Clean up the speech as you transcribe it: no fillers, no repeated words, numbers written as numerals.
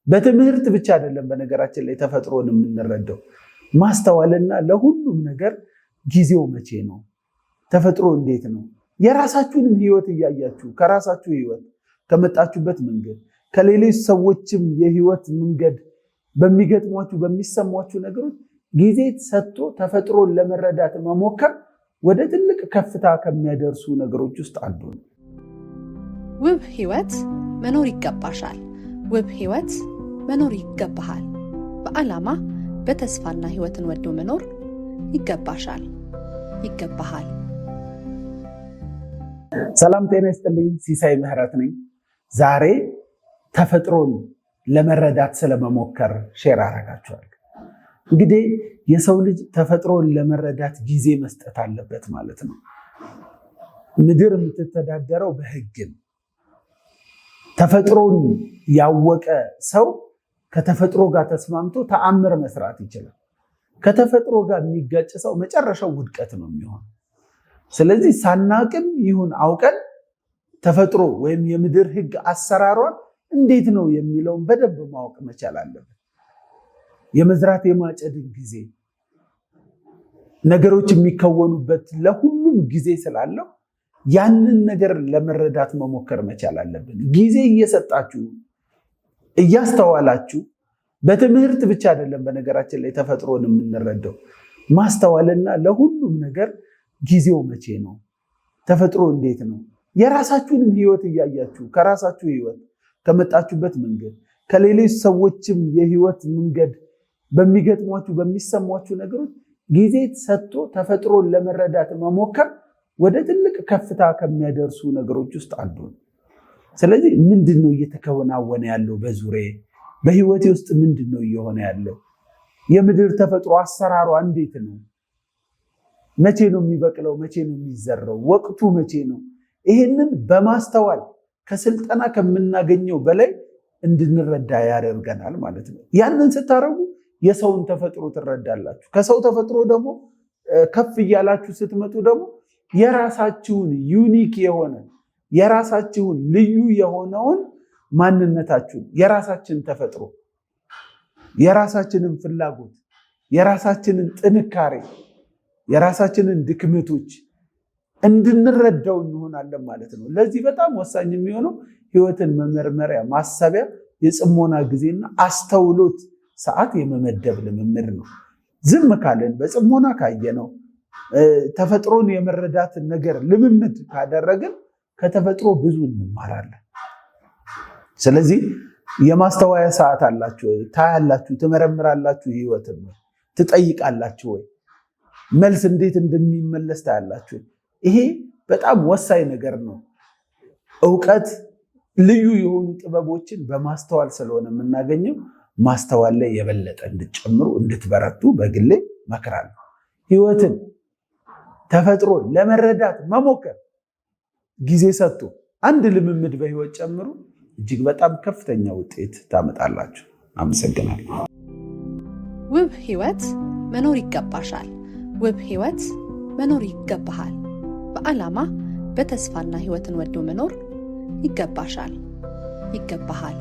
በትምህርት ብቻ አይደለም በነገራችን ላይ ተፈጥሮን የምንረዳው፣ ማስተዋልና ለሁሉም ነገር ጊዜው መቼ ነው፣ ተፈጥሮ እንዴት ነው፣ የራሳችሁንም ህይወት እያያችሁ ከራሳችሁ ህይወት ከመጣችሁበት መንገድ ከሌሎች ሰዎችም የህይወት መንገድ በሚገጥሟችሁ በሚሰሟችሁ ነገሮች ጊዜ ሰጥቶ ተፈጥሮን ለመረዳት መሞከር ወደ ትልቅ ከፍታ ከሚያደርሱ ነገሮች ውስጥ አንዱ ነው። ውብ ህይወት መኖር ይገባሻል። ውብ ህይወት መኖር ይገባሃል። በዓላማ በተስፋና ህይወትን ወዶ መኖር ይገባሻል፣ ይገባሃል። ሰላም ጤና ይስጥልኝ። ሲሳይ ምህረት ነኝ። ዛሬ ተፈጥሮን ለመረዳት ስለመሞከር share አደርጋችኋለሁ። እንግዲህ የሰው ልጅ ተፈጥሮን ለመረዳት ጊዜ መስጠት አለበት ማለት ነው። ምድር የምትተዳደረው በህግ ነው። ተፈጥሮን ያወቀ ሰው ከተፈጥሮ ጋር ተስማምቶ ተአምር መስራት ይችላል። ከተፈጥሮ ጋር የሚጋጭ ሰው መጨረሻው ውድቀት ነው የሚሆነው። ስለዚህ ሳናቅም ይሁን አውቀን ተፈጥሮ ወይም የምድር ህግ አሰራሯን እንዴት ነው የሚለውን በደንብ ማወቅ መቻል አለብን። የመዝራት የማጨድን ጊዜ፣ ነገሮች የሚከወኑበት ለሁሉም ጊዜ ስላለው ያንን ነገር ለመረዳት መሞከር መቻል አለብን። ጊዜ እየሰጣችሁ እያስተዋላችሁ፣ በትምህርት ብቻ አይደለም በነገራችን ላይ ተፈጥሮን የምንረዳው፣ ማስተዋልና ለሁሉም ነገር ጊዜው መቼ ነው፣ ተፈጥሮ እንዴት ነው፣ የራሳችሁንም ህይወት እያያችሁ ከራሳችሁ ህይወት ከመጣችሁበት መንገድ ከሌሎች ሰዎችም የህይወት መንገድ በሚገጥሟችሁ በሚሰሟችሁ ነገሮች ጊዜ ሰጥቶ ተፈጥሮን ለመረዳት መሞከር ወደ ትልቅ ከፍታ ከሚያደርሱ ነገሮች ውስጥ አንዱ ነው። ስለዚህ ምንድን ነው እየተከናወነ ያለው በዙሪያዬ፣ በህይወቴ ውስጥ ምንድን ነው እየሆነ ያለው? የምድር ተፈጥሮ አሰራሯ እንዴት ነው? መቼ ነው የሚበቅለው? መቼ ነው የሚዘራው? ወቅቱ መቼ ነው? ይህንን በማስተዋል ከስልጠና ከምናገኘው በላይ እንድንረዳ ያደርገናል ማለት ነው። ያንን ስታደርጉ የሰውን ተፈጥሮ ትረዳላችሁ። ከሰው ተፈጥሮ ደግሞ ከፍ እያላችሁ ስትመጡ ደግሞ የራሳችሁን unique የሆነ፣ የራሳችሁን ልዩ የሆነውን ማንነታችሁን፣ የራሳችንን ተፈጥሮ፣ የራሳችንን ፍላጎት፣ የራሳችንን ጥንካሬ፣ የራሳችንን ድክመቶች እንድንረዳው እንሆናለን ማለት ነው። ለዚህ በጣም ወሳኝ የሚሆነው ህይወትን መመርመሪያ ማሰቢያ የጽሞና ጊዜና አስተውሎት ሰዓት የመመደብ ልምምድ ነው። ዝም ካለን፣ በጽሞና ካየነው፣ ተፈጥሮን የመረዳትን ነገር ልምምድ ካደረግን ከተፈጥሮ ብዙ እንማራለን። ስለዚህ የማስተዋያ ሰዓት አላችሁ ወይ? ታያላችሁ፣ ትመረምራላችሁ፣ ህይወትን ወይ ትጠይቃላችሁ ወይ? መልስ እንዴት እንደሚመለስ ታያላችሁ። ይሄ በጣም ወሳኝ ነገር ነው። እውቀት ልዩ የሆኑ ጥበቦችን በማስተዋል ስለሆነ የምናገኘው ማስተዋል ላይ የበለጠ እንድትጨምሩ፣ እንድትበረቱ በግሌ እመክራለሁ። ህይወትን ተፈጥሮ ለመረዳት መሞከር ጊዜ ሰጥቶ አንድ ልምምድ በህይወት ጨምሩ፣ እጅግ በጣም ከፍተኛ ውጤት ታመጣላችሁ። አመሰግናለሁ። ውብ ህይወት መኖር ይገባሻል። ውብ ህይወት መኖር ይገባሃል። በዓላማ በተስፋና ህይወትን ወዶ መኖር ይገባሻል፣ ይገባሃል።